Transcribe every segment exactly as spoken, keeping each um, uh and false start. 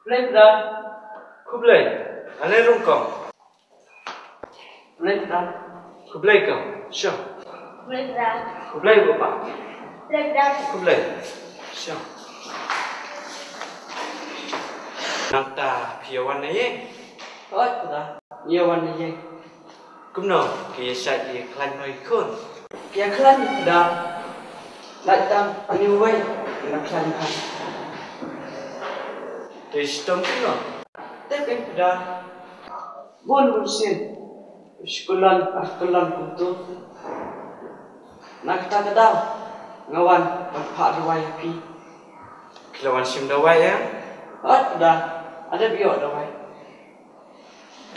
Khublei Pdar. Khublei. Ale rung kong. Khublei Pdar. Khublei kong. Sha. Khublei Pdar. Khublei baba. Khublei Pdar. Khublei. Sha. Nangta phi ïa wan na ïing? Hooid Pdar, ïa wan na ïing. Kumno ki ïa shait ïa khlaiñ bha ki khun? Ki ïa khlaiñ Pdar. Lait tang une uwei ki la khlaiñ bha. Te shitom kumno? Te pyn Pdar. Bun bun sien. Shkulan ar kulan kumto. Na kata ka daw nga wan ban phah dawai ïa phi. Ki la wan shim dawai ïa? Hooid Pdar. Ada ïoh dawai.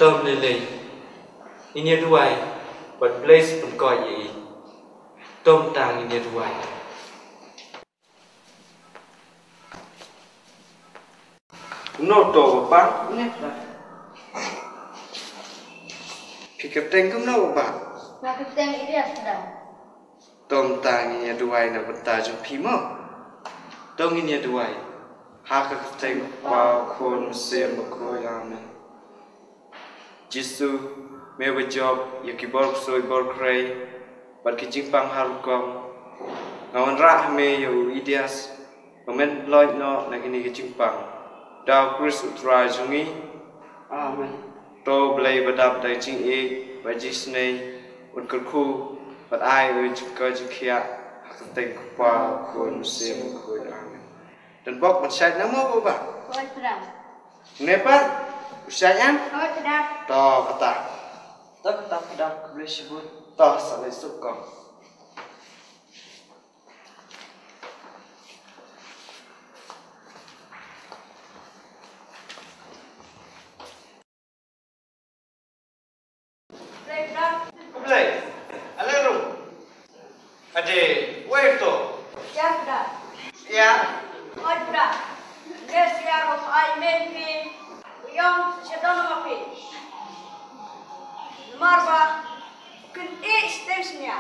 Tom lei lei. Ngin ïa duwai bad Blei sa pynkoit ïa i. Tom tang ngin ïa duwai. Kumno to baba? Phi kyrteng kumno baba? Nga kyrteng Ilyas Dam. Tom tang ngin ïa duwai na bynta jong phi mo. To ngin ïa duwai. Ha ka kyrteng Kpa, Khun, Mynsiem Bakhuid. Amen. Jisu, me ba jop ïa ki bor ksuid bor khrei bad ki jingpang har rukom, nga wanrah ha me ïa u Ilyas ba men pynlong noh na kine ki jingpang. Da u Khrist u Trai jong ngi. Amen. To Blei ba dap da jingïeit bad jingsnei un kyrkhu bad ai u jingkoit jingkhiah ha ka kyrteng Kpa, Khun, Mynsiem Bakhuid. Amen. Don bok ban shait na mo baba? Hooid Pdar. Ne pat u shait em? Hooid Pdar. To kata. To kata Pdar, khublei shibun. To sa leit suk kong. Khublei. Ale rung. Ade, wei to. Ïa Pdar. Ïa. Oi Pdar. Ngi sia ruh ai mei phi. Ïong sha don ma phi. Namar ba kin i stem snia.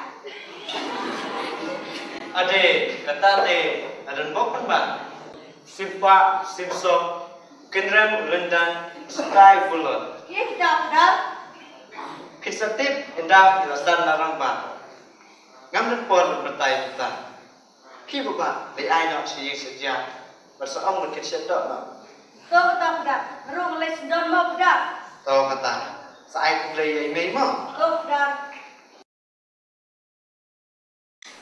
Ade, kata te, adan bok kan ba. Sim pah, sim song, kynrem u lyndan, sky bulon. Ïa kita Pdar. Phi sa tip ynda phi la san na rangbah. Ngam don por ban batai kita. Phi baba, leit ai noh sha ïing sha jia. Bad sa ong ban kit sha doh noh. To kata Pdar, ruh leit sdon mo Pdar. To kata, sa ai khublei ïa i mei mo. To Pdar.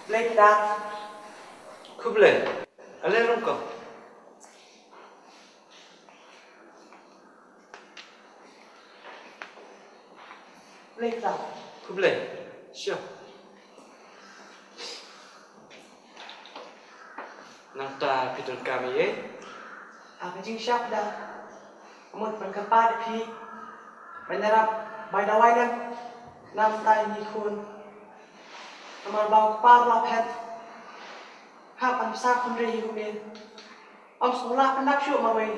Khublei Pdar. Khublei. Ale rung kong. Khublei Pdar. Khublei. Sha. Nangta phi donkam ïa i? Ha ka jingshah Pdar, nga mut ban kyrpad ïa phi ban ïarap bai dawai lem na bynta ïa i khun. Namar ba u kpa u la phet, hap ban bsa khun ri hi kumne. Ym sngewlah pyndap shuh marwei.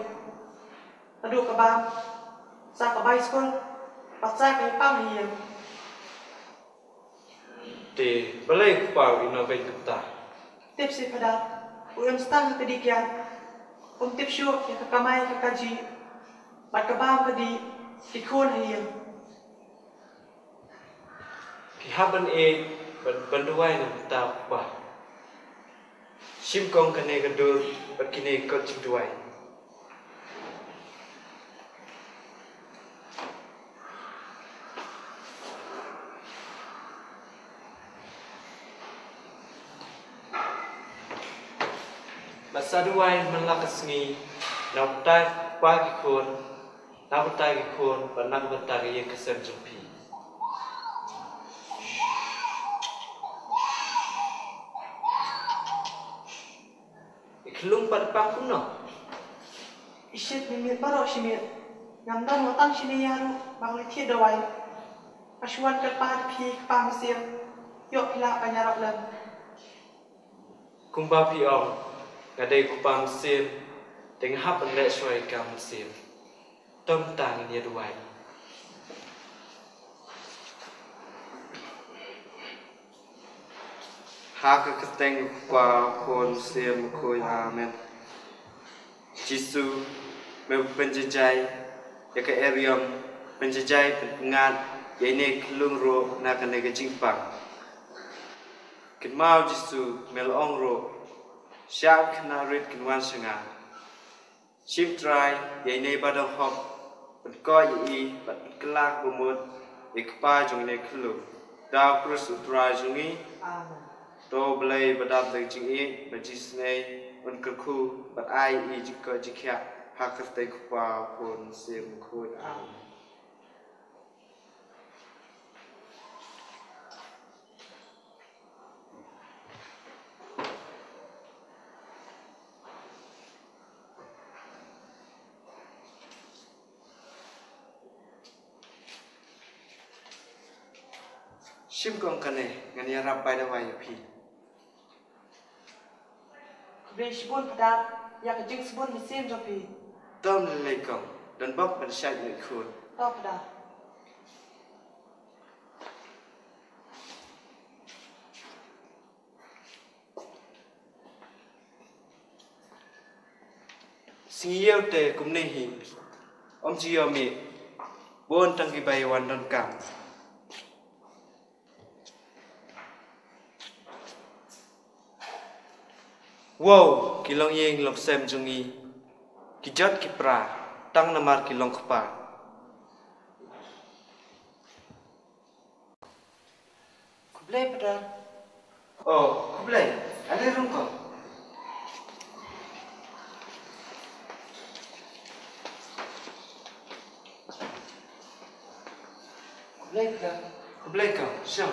Naduh ka bam, sa ka bai skul, bad sa ka ïapang ha ïing. Te balei u kpa u ïehnoh beiñ kumta? Tip seh Pdar, u ïeng stang ha ka dih kiar. Um tip shuh ïa ka kamai ka kajih bad ka bam ka dih ki khun ha ïing. Phi hap ban ïeit bad ban duwai na bynta u kpa. Shim kong kane ka dur bad kine ki kot jingduwai. Bad sa duwai man la ka sngi na bynta u kpa ki khun, na bynta ki khun bad na bynta ka ïing ka sem jong phi. I khyllung pat i pang kumno? I shit miet miet baroh shi miet. Ngam don wat tang shini ïa ruh ba ngi thied dawai. Nga shu wan kyrpad ïa phi kpa mynsiem, ïoh phi lah ban ïarap lem. Kumba phi ong, nga dei u kpa mynsiem, te nga hap ban leh shuwa ïa ka mynsiem. Tom tang ngin ïa duwai. Ha ka kyrteng u Kpa, u Khun, u Mynsiem Bakhuid. Amen. Jisu, Me pynjynjar ïa ka eriom, pynjynjar pynpyngngad ïa ine i khyllung ruh na kane ka jingpang. Kynmaw Jisu, me la ong ruh, sha kane rit kin wan sha nga. Shim Trai ïa ine i ba dang hok, pynkoit ïa i bad pynkylla ka bamut ïa i kpa jong ine i khyllung. Da u Khrist u Trai jong ngi. Amen. To U Blei ba dap da ka jingïeit bad jingisynei un kyrkhu bad ai ïa i jingkoit jingkhiah ha ka kyrteng u Kpa, u Khun, u Mynsiem Bakhuid. Amen. Shim kong kane, ngan ïarap bai dawai ïa phi. Khublei shibun Phadar ïa ka jingsbun mynsiem jong phi. To ym lei lei kong, don bok ban shait ïa i khun. To Phadar. Sngi ïew te kumne hi, ym ju ïoh mih, bun tang kiba ïa wan donkam. Wow, ki longïing longsem jong ngi, ki jot ki pra, tang namar ki long kpa. Khublei Phadar. Oh, khublei. Ale rung ko. Khublei Phadar. Khublei ko. Sha.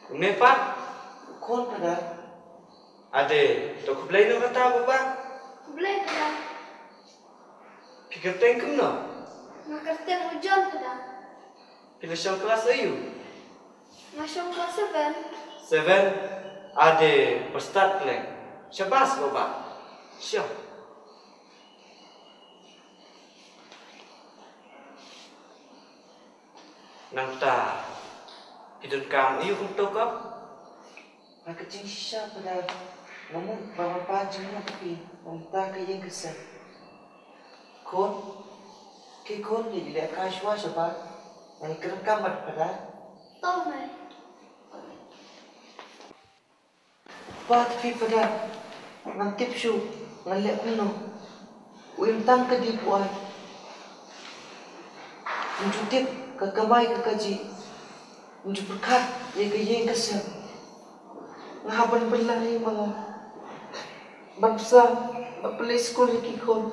Une pat? U khun Phadar. Ade, to khublei noh kata baba. Khublei Phadar. Phi kyrteng kumno? Nga kyrteng u John Phadar. Phi la shong klas aiu? Nga shong klas seven. Seven? Ade, ba stad kleng. Shabas baba. Shong. Nangta, phi donkam aiu kumto ko? Ha ka jingshisha Phadar, nga mut ba nga pan jingmut phi na bynta ka ïing ka sem. Khun, ki khun, ïa leh kai shuwa shabak, ngan ïakren kam bad Phadar. To mei. Ba te phi Phadar, ngam tip shuh ngan leh kumno. U im tang ka dei u ai. Ym ju tip ka kamai ka kajih. Ym ju pyrkhat ïa ka ïing ka sem. Nga hap ban pynlait ma nga ban bsa, ban pynleit skul ïa ki khun.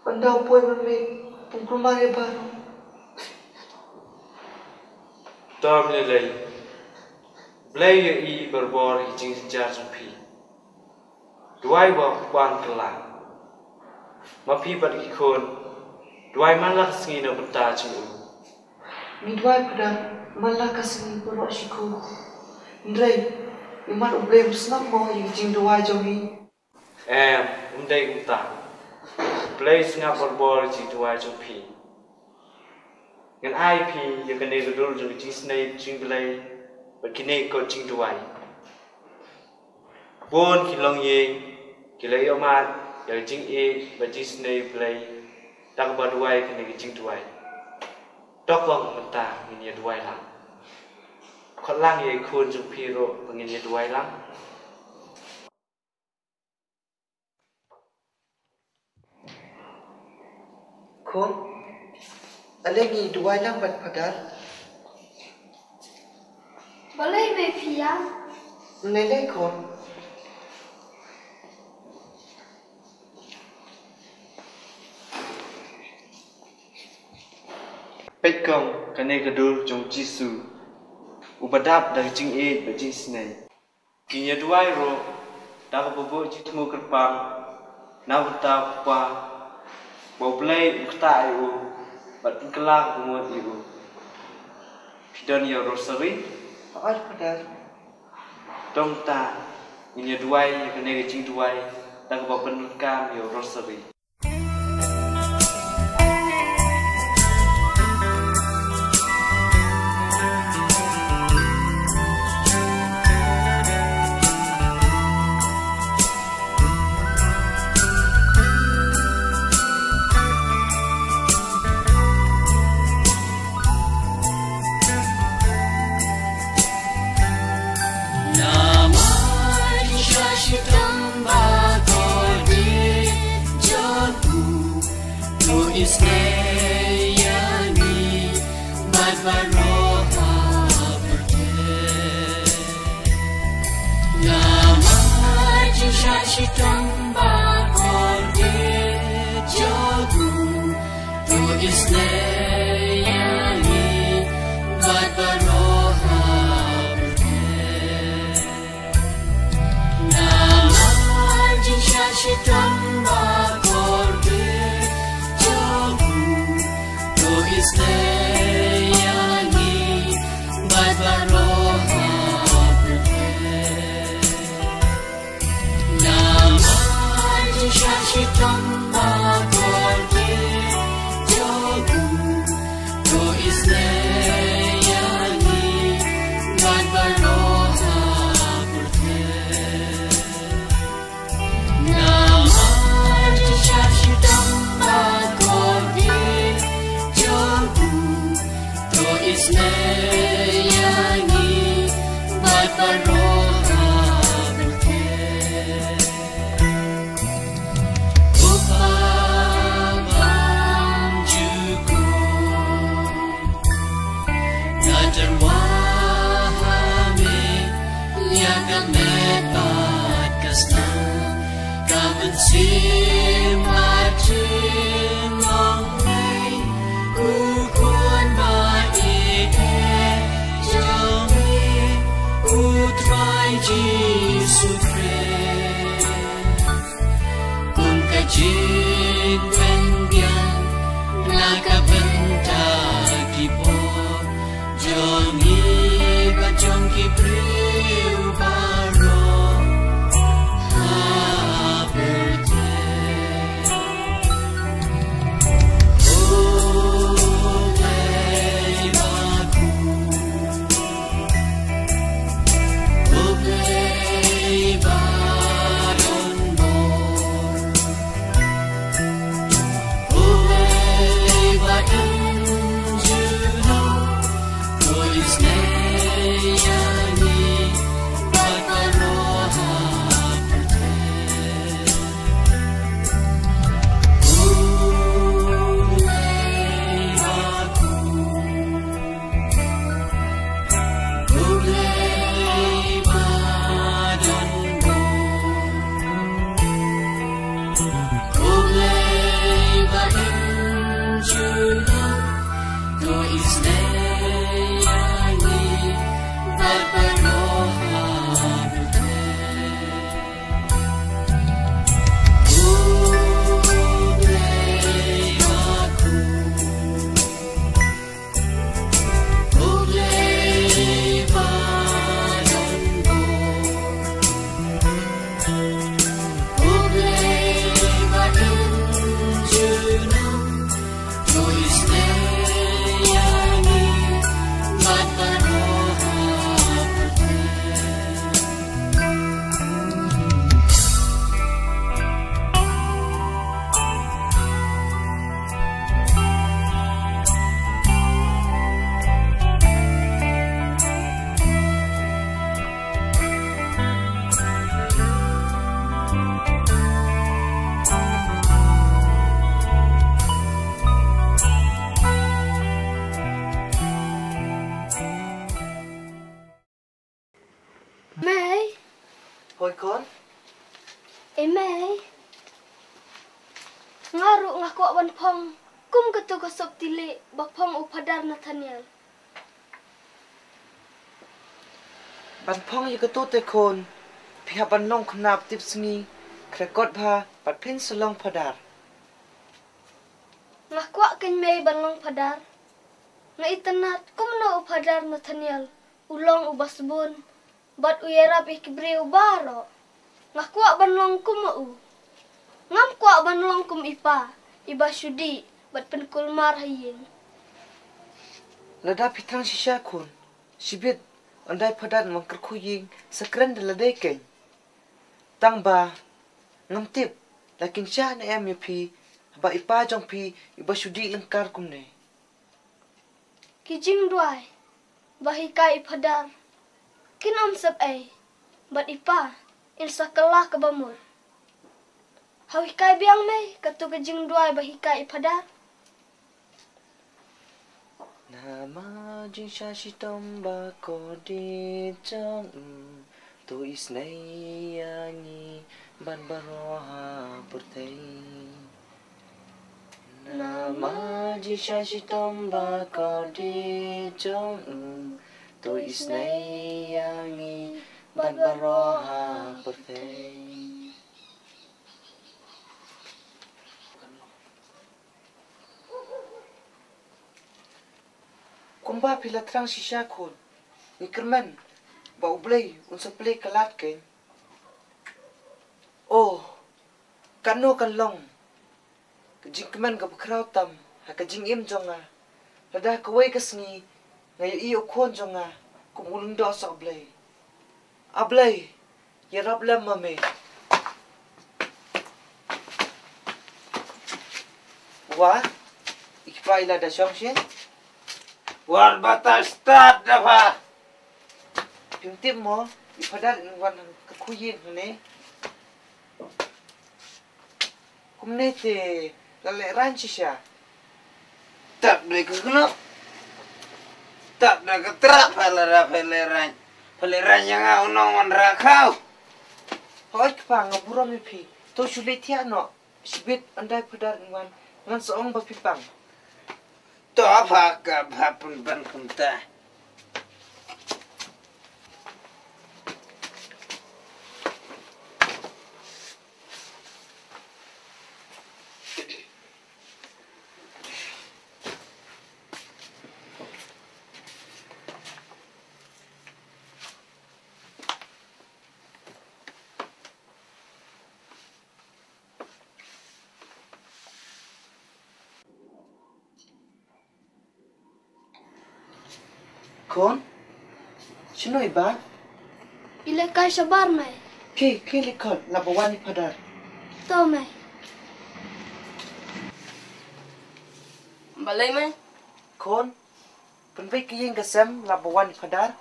Ban da u poi ban mih, pynkulmar ïa baroh. To ym lei lei. Blei ïohi barabor ïa ki jingjynjar jong phi. Duwai ba u Kpa un kylla. Ma phi bad ki khun, duwai man la ka sngi na ka bynta jong u. Ngi duwai Phadar man la ka sngi baroh shi khun. Hynrei imat U Blei um sngap mo ïa ki jingduwai jong ngi. Em, um dei kumta. U Blei u sngap barabor ïa ki jingduwai jong phi. Ngan ai phi ïa kane ka dur jong ka jingisynei jong U Blei bad kine ki kot jingduwai. Bun ki longïing ki la ïohmad ïa ka jingïeit bad jingisynei U Blei da kaba duwai kane ka jingduwai. To kong mynta ngin ïa duwai lang. Khot lang ïa ki khun jong phi ruh ba ngin ïa duwai lang. Khun, ale ngi duwai lang bad Phadar. Balei me phi ïa? Lei lei khun. Peit kong, kane ka dur jong u Jisu, uba dap da ka jingïeit bad jingisynei. Ngin ïa duwai ruh da kaba buh jingthmu kyrpang na ka bynta u Kpa, ba U Blei un ktah ïa u bad pynkylla ka bamut ïa u. Phi don ïa u rosary? Hooid Phadar. To mynta ngin ïa duwai ïa kane ka jingduwai da kaba pyndonkam ïa u rosary. Shitom ba kordit jong u, to isynei ïa ngi bad baroh ha pyrthei. Namar jingshah shitom ba kordit jong u, to isynei ïa ngi bad baroh ha pyrthei. Namar jingshah shitom ba kordit jong u, to isynei ïa ngi bad baroh ha pyrthei. Namar jingshah shitom ba kordit jong u, to isynei ïa ngi bad baroh ha pyrthei. Namar jingshah shitom ba kordit jong u, to isynei ïa ngi bad baroh ha pyrthei. U Pa bymjukut, nga tyrwa ha me ïa ka met bad ka snam, ka mynsiem bad jingong lei, u Khun ba ïeit jong me, U Trai Jisu Khrist. Kum ka jingpynbiang na ka bynta ki pop jong ngi bad jong ki briew baroh ha pyrthei. U Blei bakhuid, U Blei ba don bor, U Blei ba don junom, to isynei ïa ngi bad baroh ha pyrthei. U Blei bakhuid, U Blei ba don bor, U Blei ba don junom, to isynei ïa ngi bad baroh ha pyrthei. U Blei bakhuid, U Blei ba don bor, U Blei ba don junom, to isynei ïa ngi bad baroh ha pyrthei. Mei. Hoi khun. E Mei, nga ruh nga kwah ban phong kum katu ka sopti lieh ba phong u Phadar Nathaniel. Ban phong ïa katu te khun, phi hap ban long khynnah ba tipsngi, khrekot bha bad phin sa long phadar. Nga kwah kein Mei ban long phadar. Nga itynnad kumno u Phadar Nathaniel u long uba sbun bad u ïarap ïa ki briew baroh. Nga kwah ban long kum u. Ngam kwah ban long kum i pa, iba shu dih bad pynkulmar ha ïing. Lada phi thrang shisha khun, shibit, ym dei phadar ban kyrkhu ïing sa kren da lade kein. Tang ba ngam tip la kin shah ne em ïa phi, haba i pa jong phi iba shu dih lyngkar kumne. Ki jingduwai ba hikai i Phadar kin ym sep ei bad i pa. in sa kylla kaba mut. Hau hikai biang mei kato ka jingduwai ba hikai i Phadar. Namar jingshisha shitom ba kordit jong u, to isynei ïa ngi bad baroh ha pyrthei. Namar jingshisha shitom ba kordit jong u, to isynei ïa ngi bad baroh ha pyrthei. Kumba phi la thrang shisha khun, ngi kyrmen ba U Blei un sa plie ka lad kein. Oh, kano kan long ka jingkmen kaba khraw tam ha ka jingim jong nga, lada kawei ka sngi nga ïohi u khun jong nga kum u lyngdoh sohblei. A Blei, ïarap lem ma me. Wa, i kpa i la da shong shen. Wat bata stad da pha. Phim tip mo, i Phadar in wan kyrkhu ïing hangne. Kumne te la lehraiñ shisha. Tap dei ka khnok. Tap dei ka trap, pha la ra pha lehraiñ. Pha lehraiñ ïa nga u nongwan rakhaw. Hooid kpa, nga burom ïa phi. To shu leit thiah noh. Shibit ynda i Phadar in wan, ngan sa ong ba phi pang. To pha ka pha pynban kumta. Khun, shano i Bah? I lehkai shabar mei. Khie, khie leit khot, lah ba wan i Phadar. To mei. Balei mei? Khun, pynbeit ka ïing ka sem, lah ba wan i Phadar.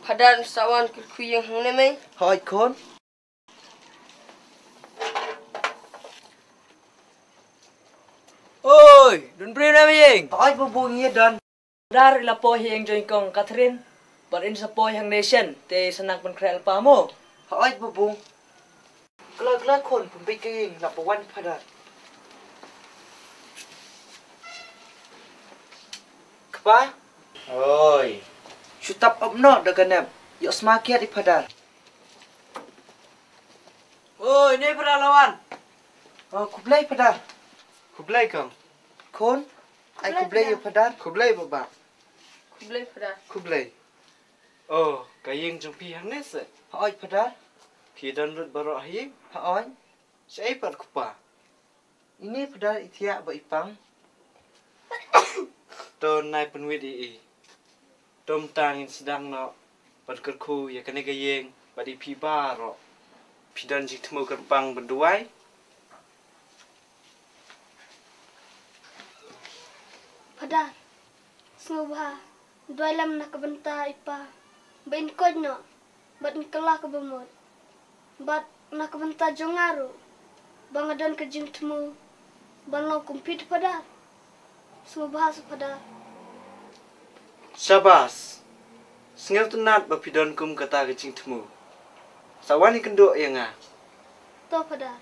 Phadar sa wan kyrkhu ïing hangne mei. Hooid khun. Oi, don briew na ïing? Hooid babu, ngi don. Phadar i la poi ha ïing jong i kong Catherine, bad in sa poi hangne shen, te sa nang pynkhreh lypa mo. Hooid babu. Kloi kloi khun, pynbeit ka ïing, lah ba wan i Phadar. Kpa. Oi. Shu tap ap noh da ka nep. Ïohsma kiad i Phadar. Oi, ne Phadar la wan. Oh, khublei Phadar. Khublei kong. Khun, ai khublei ïa u Phadar. Khublei baba. Khublei Phadar. Khublei. Oh, ka ïing jong phi hangne se? Hooid Phadar. Phi don lut baroh ha ïing? Hooid. Shaei pat kpa? Ine Phadar, i thiah bad i pang. To nai pynwit ïa i. To mynta ngin sdang noh ban kyrkhu ïa kane ka ïing bad ïa phi baroh. Phi don jingthmu kyrpang ban duwai? Phadar, sngewbha duwai lem na ka bynta i Pa ba in koit noh bad in kylla kaba mut. Bad na ka bynta jong nga ruh, ba nga don ka jingthmu ban long kum phi Phadar. Sngewbha sa Phadar. Shabas. Sngewtynnat ba phi don kum kata ka jingthmu. Sa wan ïakynduh ïa nga. To Phadar.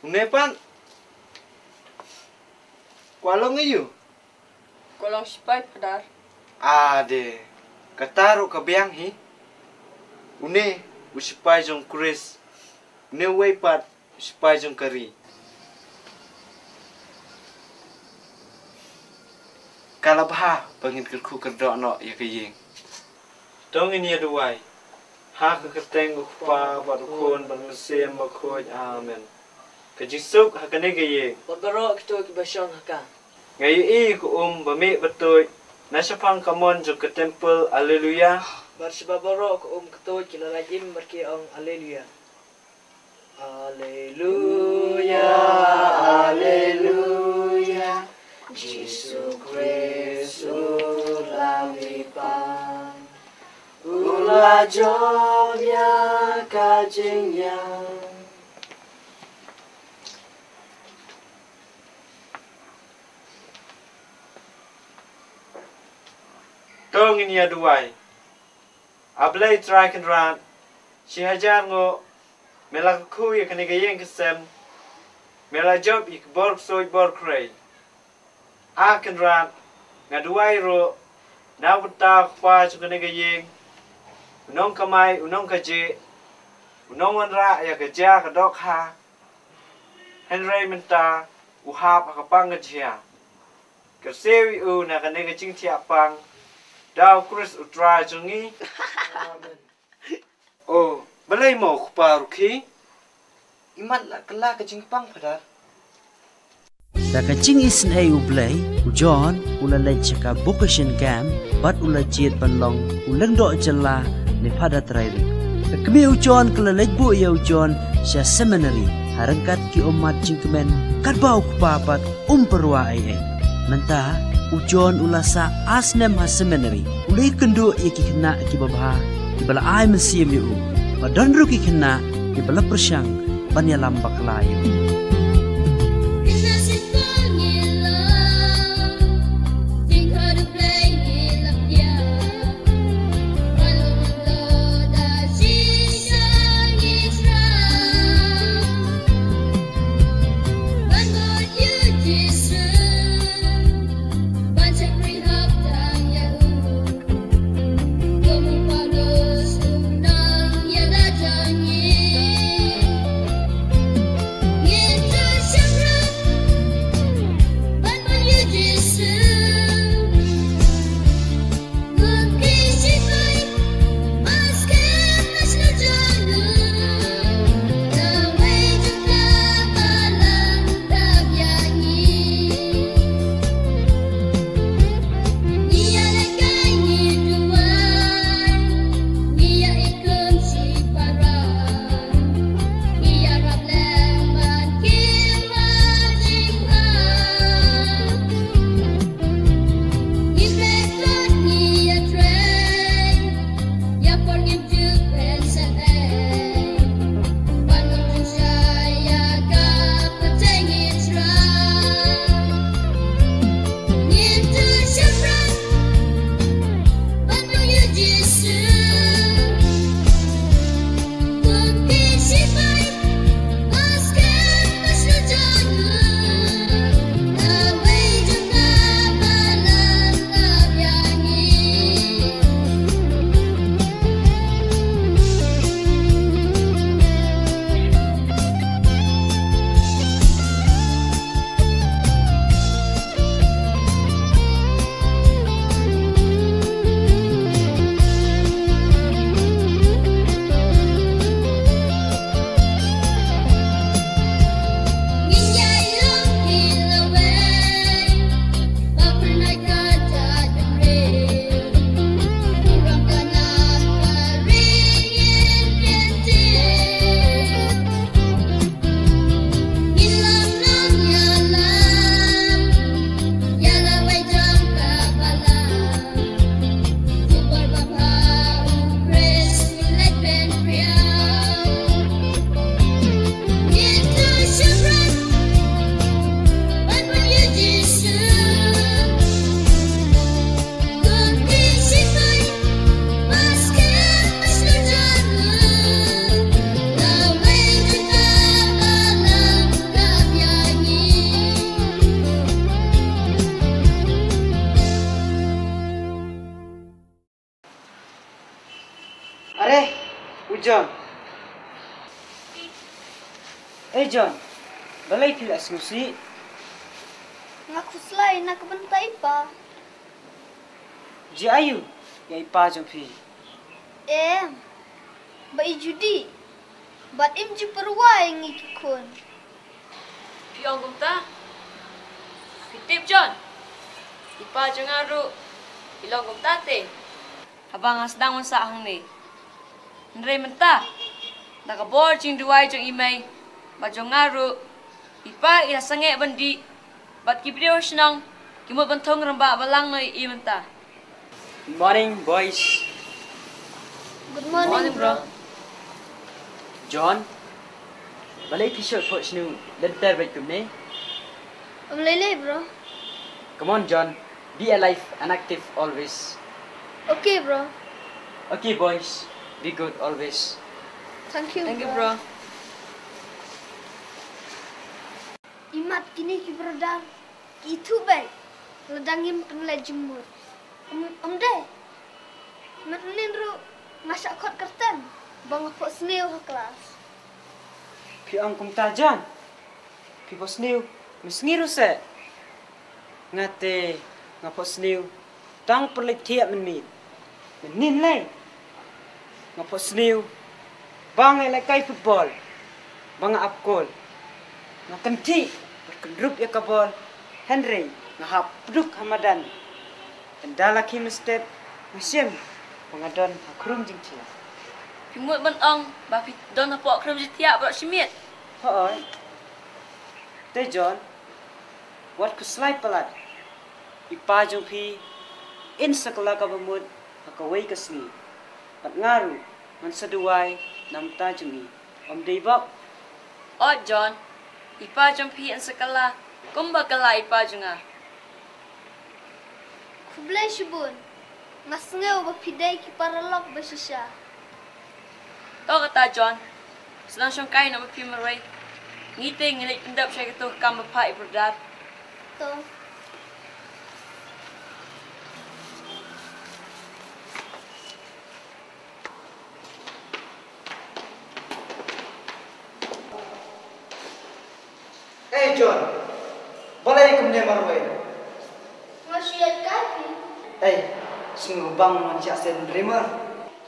Une pat, kwah long aïu? Kwah long sipai Phadar. Ade, kata ruh ka biang hi. Une u sipai jong Khrist. Une uwei pat u sipai jong ka ri. Ka la bha ba ngin kyrkhu kyrdoh noh ïa ka ïing. To ngin ïa duwai. Ha ka kyrteng u Kpa bad u Khun bad u Mynsiem Bakhuid. Amen. Ka jingsuk ha kane ka ïing. Bad baroh kito kiba shong ha ka. Nga ïohi ïa ka um ba mih ba tuid na shaphang ka mon jong ka templ. Aleluia. Bad sha baroh ka um ka tuid ki la lait im bad ki ong aleluia. Aleluia, aleluia. Jisu Khrist u la mih pan. U La jong ïa ka jingïa. To ngin ïa duwai. A Blei Trai Kynrad, shi hajar nguh me la kyrkhu ïa kane ka ïing ka sem, me la jop ïa ki bor ksuid bor khrei. A Kynrad, nga duwai ruh na ka bynta u kpa jong kane ka ïing, u nongkamai, u nongkajih, u nongwanrah ïa ka jia ka dohkha. Hynrei mynta u hap ha ka pang ka jia. Kyrsiew ïa u na kane ka jingthiah pang da U Khrist U Trai jong ngi. Amen. O, balei mo u kpa ruh khie? Imat la kylla ka jingpang, Phadar. Da ka jingisynei U Blei, u John u la leit sha ka vocation camp bad u la jied ban long u lyngdoh jylla ne Phadar Trai Ri. Ka kmie u John ka la leit buh ïa u John sha seminary ha ryngkat ki ummat jingkmen, katba u kpa pat um pyrwa ei ei. Mynta u John u la sah ar snem ha seminary, u la ïakynduh ïa ki khynnah kiba bha, kiba la ai mynsiem ïa u. Bad don ruh ki khynnah kiba la pyrshang ban ïalam bakla ïa u. Are, u John. Ei John, balei phi la sngewsih? Nga khuslai na ka bynta i pa. Jia aiu ïa i pa jong phi? Em, ba i Judy. Bad im ju pyrwa ïa ngi ki khun. Phi ong kumta? Phi tip John, i pa jong nga ruh i long kumta te. Haba nga sdang wan sah hangne, hynrei mynta da ka bor jingduwai jong i mei bad jong nga ruh, i pa i la sangeh ban dih bad ki briew shnong ki mut ban thung rangbah balang noh ïa i mynta. Good morning, boys. Good morning, bro. John, balei phi shu phohsniew lynter beit kumne? Ym lei lei, bro. Come on, John. Be alive and active always. Okay, bro. Okay, boys. Be good always. Thank you, bro. Imat kine ki brother ki ithuh beit lada ngim pynleit jingmut. Ym, ym dei. Mynnin ruh nga shah khot kyrteng ba nga phohsniew ha klas. Phi ong kumta, John? Phi phohsniew mynsngi ruh seh. Nga te nga phohsniew tang pynleit thiah mynmiet. Mynnin lei nga phohsniew ba nga lehkai football, ba nga ap goal. Nga kynthih bad kynrup ïa ka ball, hynrei nga hap pduk ha madan. Ynda la khie mynstep nga shem ba nga don ha khrum jingthiah. Phi mut ban ong ba phi don hapoh khrum jingthiah baroh shi miet? Hooid. Te John, wat khuslai palat. I pa jong phi in sa kylla kaba mut ha kawei ka sngi. Bad nga ruh ngan sa duwai na bynta jong i. Ym dei, Bob? Oi John, i pa jong phi yn sa kylla kumba kylla i pa jong nga. Khublei shibun. Nga sngew ba phi dei ki paralok ba shisha. To kata John, sdang shongkai noh ma phi marwei. Ngi te ngi leit pyndep sha kato ka kam ba phah i brother. To. Ei John, balei kumne marwei? Nga shu ïaid kai phi. Ei, sngewbang ngan shah sait dream.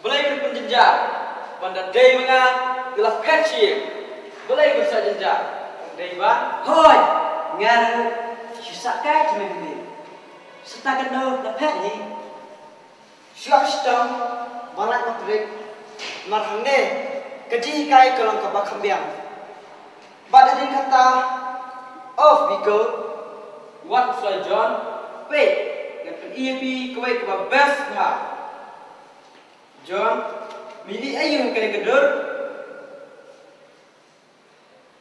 Balei phin pynjynjar? Ban da dei ma nga, nga la phet sha ïing. Balei phin sa jynjar? Dei ban? Hooid, nga ruh shu sah kai kumne kumne. Sa ta katno la phet hi. Shu ap shitom, ba lait matrik, namar hangne ka jinghikai ka long kaba kham biang. Bad hadien kata, off we go. Wat khuslai John, peit, ngan pyni ïa phi kawei kaba best bha. John, me ïohi aïu ha kane ka dur?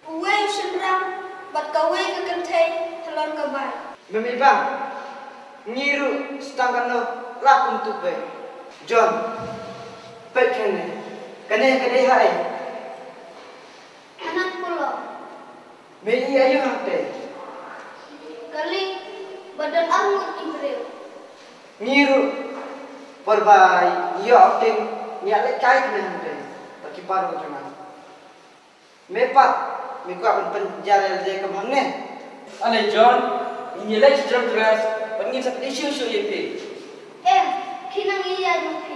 Uwei u shynrang bad kawei ka kynthei ha lon ka bai. Mem i bang, ngi ruh sdang katno la kumtuh beit. John, peit kane, kane ka dei ha ei? Hanan pulor. Me ïohi aïu hangtei? Kali ba don arngut ki briew. Ngi ruh por ba ïoh outing ngi ïalehkai kane hangtei bad ki paralok jong nga. Me pat, me kwah ban pynjynjar ïa lade kum hangne? Ale John, ngin ïaleh sha jrong dress bad ngin sa pyni shuh shuh ïa phi. Em, khnang ïa ïa phi.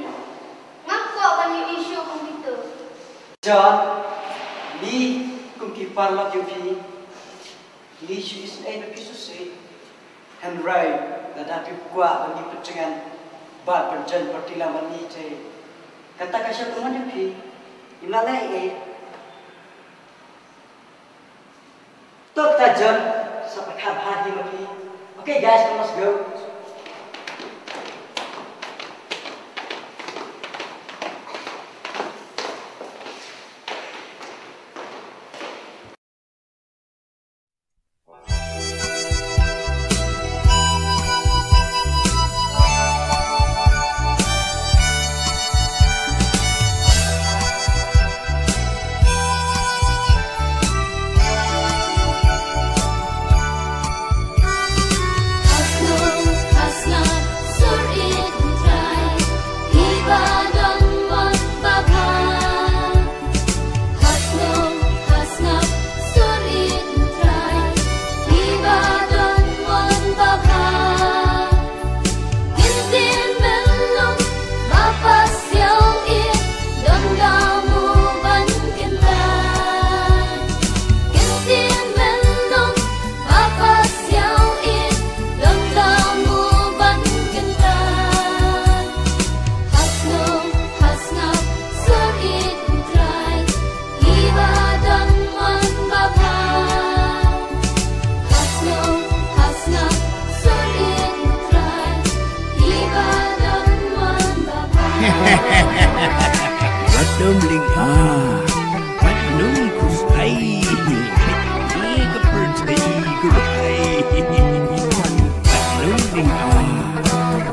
Ngam kwah ban ïohi shuh kum kito. John, ngi kum ki paralok jong phi, ngi shu isynei bad phi shisha. Hynrei lada phi kwah ban ïa pynjngai bad pynjngai party lang bad ngi te kata ka sha pynwan jong phi. Ngim lah leh ei ei. To kata John, sa pyrkhat bha hi ma phi. Okay guys, let's go. Wat nym ling ah, wat nym khuslai. Ïa ka pyrthei ka rhai. Wat nym ling ah,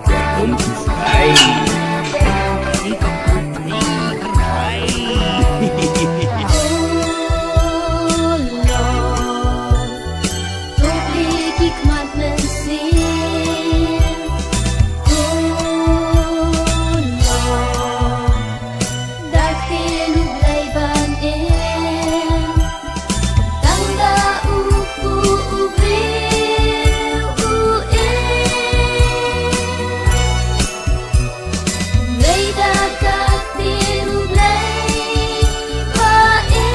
wat nym khuslai. Ïa ka pyrthei ka rhai. Oh Lord, to plie ki khmat mynsiem. Oh Lord, da ktien U Blei ban im. Tang da u kpu u briew u im. Lei da ka ktien U Blei ba im.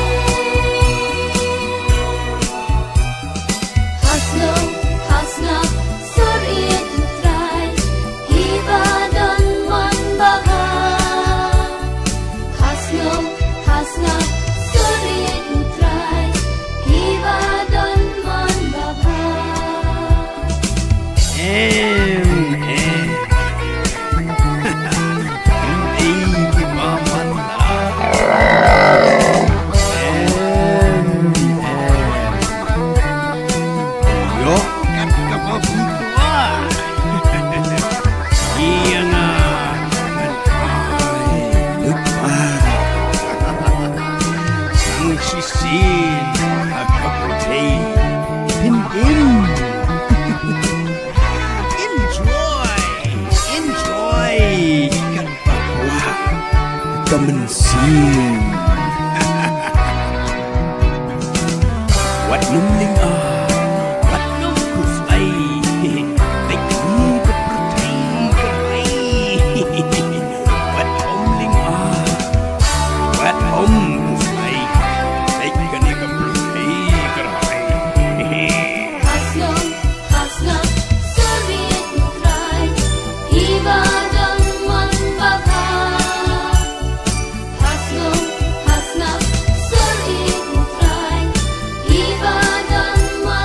Ha sngew, ha sngap, sur ïa U Trai, hi ba don mon babha. Ha sngew, ha sngap, sur ïa U Trai, hi ba don mon babha. Em, em. Em, em. Ïoh kat kaba phi kwah. Ïa nga ngan ai lut ba. Tang shisien ha ka pyrthei phin im. Enjoy, enjoy. Kat ba kwah ka mynsiem. Wat nym ling ah, wat nym khuslai. Peit ïa ka pyrthei ka rhai. Wat nym ling ah, wat nym khuslai. Peit kane ka pyrthei ka rhai. Ha sngew, ha sngap, sur ïa U Trai, hi ba don mon babha. Ha sngew, ha sngap, sur ïa U Trai, hi ba don mon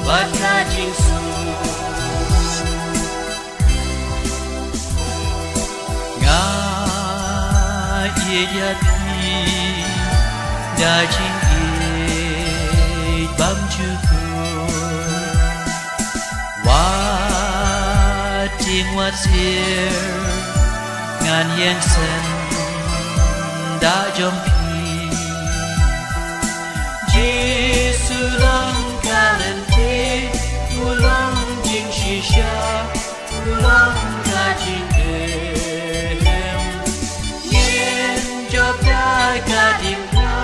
Bad ka jingsuk. Nga ïeit ïa phi da jingïeit bymjukut. Wat tieng wat sir ngan ïeng shen da jong phi. Jisu long ka lynti, u long jingshisha, u long ka jingim. Ngin jop da ka diengphna,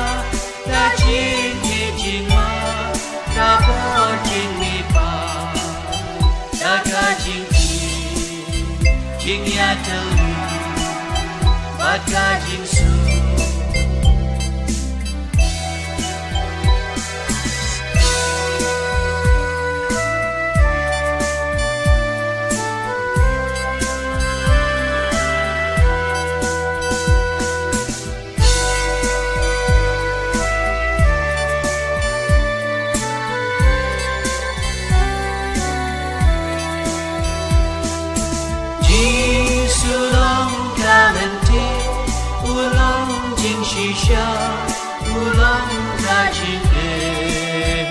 ka jingïeit jingma, ka bor jingmihpat, da ka jingïeit jingïatylli bad ka jingsuk. Jisu long ka lynti, u long jingshisha, u long ka jingim.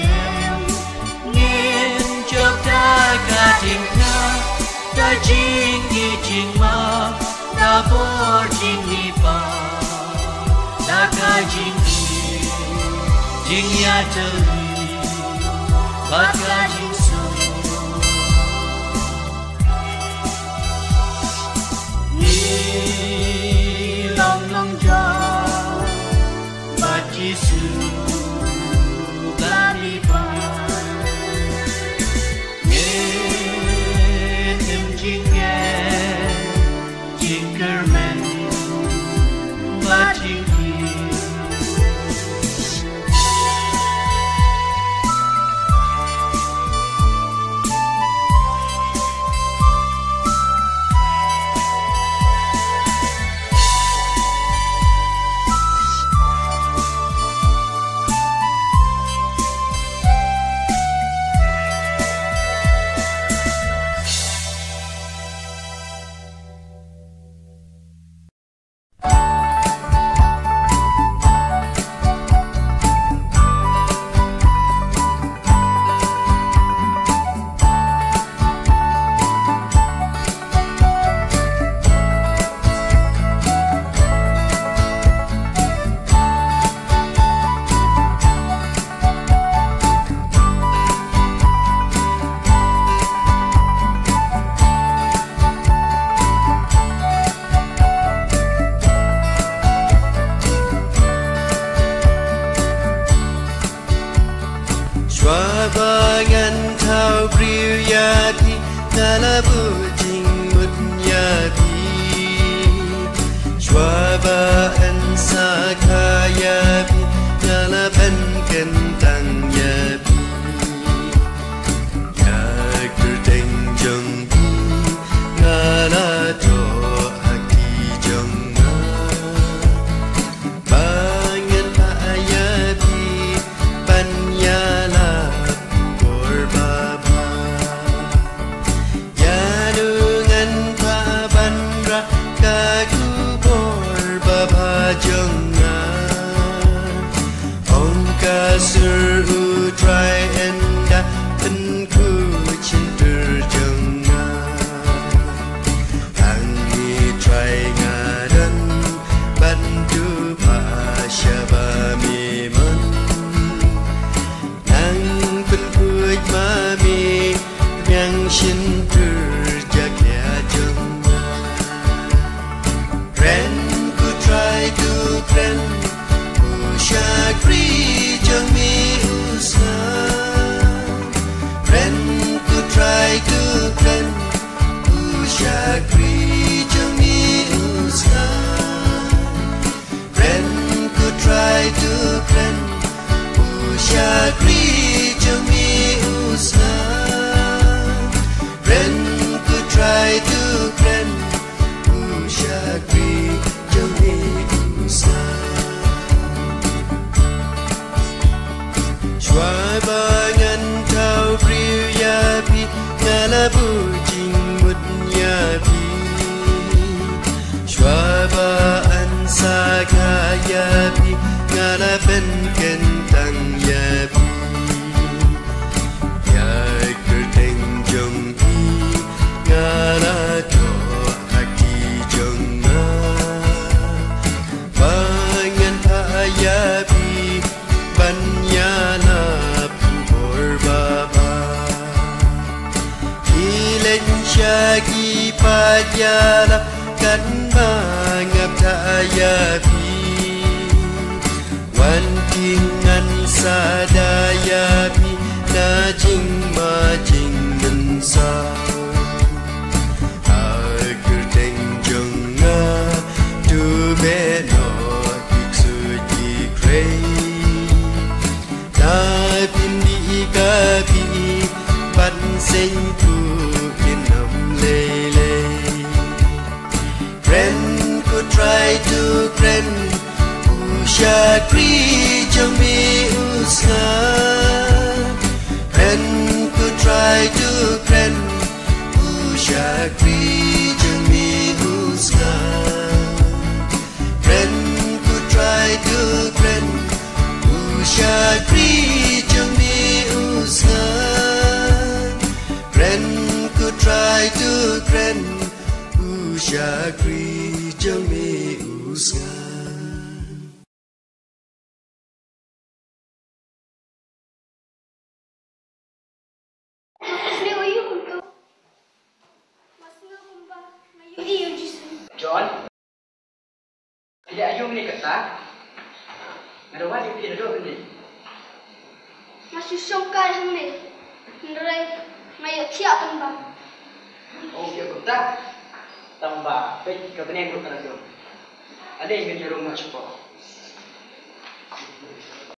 Ngin jop da ka diengphna, ka jingïeit jingma, ka bor jingmihpat, da ka jingïeit jingïatylli bad ka jingsuk. Ngi long nongjop bad Jisu ba mihpat. Ngin im jingeh jingkyrmen bad jingkit. Shuwa ba ngan thaw briew ïa phi, nga la buh jingmut ïa phi. Shuwa ba yn sa kha ïa phi, nga la ban kyntang ïa phi. Ïa kyrteng jong phi nga la thoh ha kti jong nga. Ba ngan phah ïa phi ban ïalap bor babha. Ïa u ngan phah ban rah ka khubor babha jong nga. Ong ka sur U Trai, ynda pynkhuid shyntur jong nga. Hangne Trai nga don ban tu ba shaba me mon. Nang pynkhuid ma me, biang shyntur jakhlia jong nga. Kren ko Trai to kren, u shakri jong me u sngap. Kren ko Trai to kren, u shakri jong me u sngap. Kren ko Trai to kren, u shakri jong me u sngap. Kren ko Trai to kren, u shakri jong me u sngap. Shuwa Ken ken tang ïa phi, ïa kyrteng jong phi nga la thoh ha kti jong nga. Ba ngan phah ïa phi ban ïalap khubor babha. Phi leit sha ki paid ïalap katba nga phah ïa phi. Wan ki ngan sa da ïa phi na jingma jingmynsaw. Ha kyrteng jong nga to beh noh ki ksuid ki khrei. Da phin dih ka phi pat seng ku kin ym lei lei. Kren ko Trai to kren, u shakri jong me u sngap. Kren ko Trai to kren, u shakri jong me u sngap. Kren ko Trai to kren, u shakri jong me u sngap. Kren ko Trai to kren, u shakri jong me u sngap. John, phi la ïoh mane kata? Nga da wad ïa phi naduh mynne. Nga shu shongkai hangne, hynrei nga ïohthiah pynban. Oh, ïoh kumta. Tang ba peit ka bneng ruh ka la dum. Ale ngin ïa rung noh shapoh.